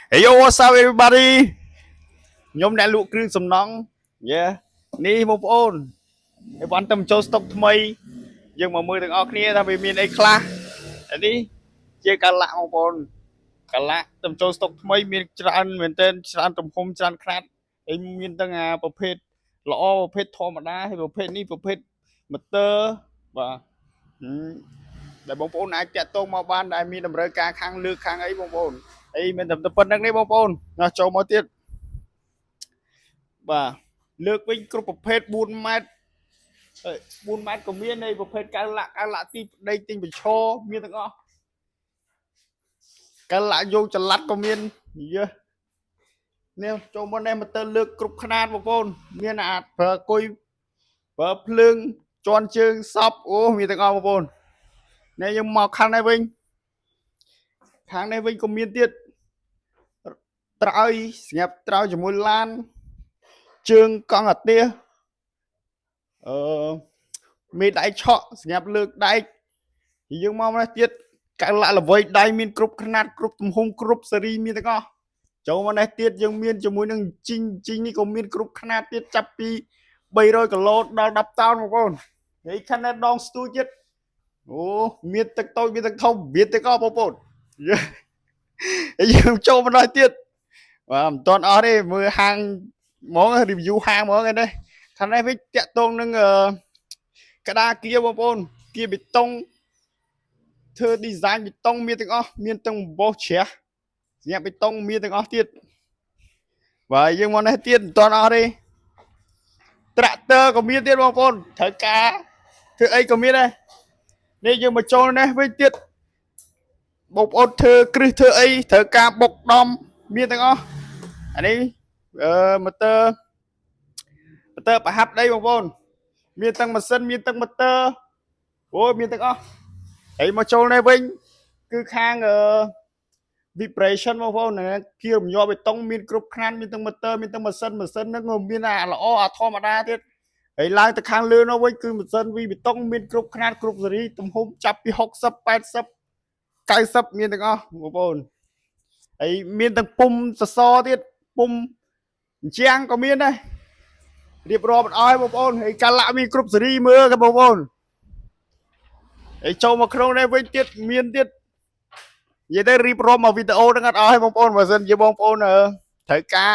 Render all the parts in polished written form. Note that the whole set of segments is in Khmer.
Hey yo, what's up, everybody? ខ្ញុំអ្នកលក់គ្រឿងសំណង់ Yeah នេះបងប្អូនអីវ៉ាន់ទៅចូលស្តុកថ្មី យើងមកមើលទាំងអស់គ្នាថាវាមានអីខ្លះអានេះជាកាឡាក់បងប្អូនកាឡាក់ទៅចូលស្តុកថ្មីមានច្រើនមែនទែនច្រើនទំហំច្រើនខ្នាតហើយមានទាំងអាប្រភេទល្អប្រភេទធម្មតាហើយប្រភេទនេះប្រភេទម៉ូទ័របាទហឹមដែលបងប្អូនអាចតាក់ទងមកបានដែលមានតម្រូវការខាងលើកខាងអីបងប្អូនអីមិនតែប៉ុណ្្នឹងទេបងប្អូនណាចូលមកទៀតបាទលើកវិញគ្រប់ប្រភេទ4ម៉ែត្រ ហើយ4ម៉ែត្រក៏មាននៃប្រភេទកៅលាក់កៅលាក់ទីប្តីទិញបញ្ឈរមានទាំងអស់កៅលាក់យកចល័តក៏មានយើនេះចូលមកនេះមកទៅលើកគ្រប់ខ្នាតបងប្អូនមានអាប្រើគុយប្រើភ្លើងជន់ជើងសពអូមានទាំងអស់បងប្អូននេះយើងមកខាងនេះវិញខាងនេះវិញក៏មានទៀតត្រើយសម្រាប់ត្រើយជាមួយឡានជើងកង់អាទះអឺ មេដៃឆក់សម្រាប់លើកដែកយើងមកម្នេះទៀតកៅលាក់ល្វីដៃមានគ្រប់ខ្នាតគ្រប់ទំហំគ្រប់សេរីមានទាំងអស់ចូលមកនេះទៀតយើងមានជាមួយនឹងជីងជីងនេះក៏មានគ្រប់ខ្នាតទៀតចាប់ពី300គីឡូដល់10តោនបងប្អូនហើយខាងនេះដងស្ទូចទៀតអូមានទឹកតូចមានទឹកធំមានទាំងអស់បងប្អូនហើយយើងចូលមកដល់ទៀតបាទមិនទាន់អស់ទេមើលហាងហ្មង review ហាងហ្មងឯនេះខាងនេះវិញតាក់ទងនឹងអឺ ក្តារគៀបងប្អូនគៀបេតុងធ្វើ design បេតុងមានទាំងអស់មានទាំងបោសជ្រះសម្រាប់បេតុងមានទាំងអស់ទៀតបាទយើងមកនេះទៀតមិនទាន់អស់ទេត្រាក់ទ័រក៏មានទៀតបងប្អូនត្រូវការធ្វើអីក៏មានដែរនេះយើងមកចូលនេះវិញទៀតបងប្អូនធ្វើគ្រឹះធ្វើអីត្រូវការបុកដំមានទាំងអស់អានេះអឺម៉ូទ័រម៉ូទ័រប្រហាប់ដីបងប្អូន មានទាំងម៉ាស៊ីនមានទាំងម៉ូទ័រអូយមានទាំងអស់ហើយមកចូលនេះវិញគឺខាងអឺ vibration បងប្អូនណាគៀរំញាប់បេតុងមានគ្រប់ខ្នាតមានទាំងម៉ូទ័រមានទាំងម៉ាស៊ីនម៉ាស៊ីនហ្នឹងក៏មានអាល្អអាធម្មតាទៀតហើយឡើងទៅខាងលើនោះវិញគឺម៉ាស៊ីនវីបេតុងមានគ្រប់ខ្នាតគ្រប់សេរីទំហំចាប់ពី60 80 90មានទាំងអស់បងប្អូនហើយមានទាំងពុំសសរទៀតពុំអញ្ជាំងក៏មានដែរ រៀបរាប់អត់អស់បងប្អូនហើយកាឡាក់មានគ្រប់សេរីមើលកបងប្អូនហើយចូលមកក្នុងនេះវិញទៀតមានទៀតនិយាយទៅរៀបរាប់មកវីដេអូហ្នឹងអត់អស់ទេបងប្អូនបើសិនជាបងប្អូនអឺត្រូវការ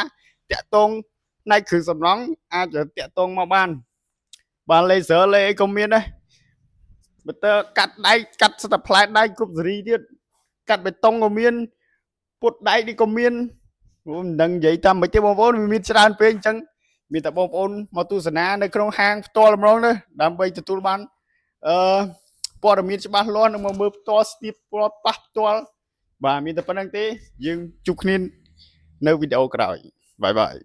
តាក់ទងផ្នែកគ្រឿងសំណង់អាចតាក់ទងមកបានបាន laser លេអីក៏មានដែរបើតើកាត់ដែកកាត់ស្ទើរផ្លែដែកគ្រប់សេរីទៀតកាត់បេតុងក៏មានពុតដែកនេះក៏មានមិនដឹងនិយាយតាមមិនទេបងប្អូនវាមានច្រើនពេកអញ្ចឹង មានតែបងប្អូនមកទស្សនានៅក្នុងហាងផ្ទាល់ម្ដងទៅដើម្បីទទួលបានអឺព័ត៌មានច្បាស់លាស់និងមកមើលផ្ទាល់ស្ទាបផ្ទាល់ប៉ះផ្ទាល់បាទមានតែប៉ុណ្្នឹងទេយើងជួបគ្នានៅវីដេអូក្រោយ bye bye.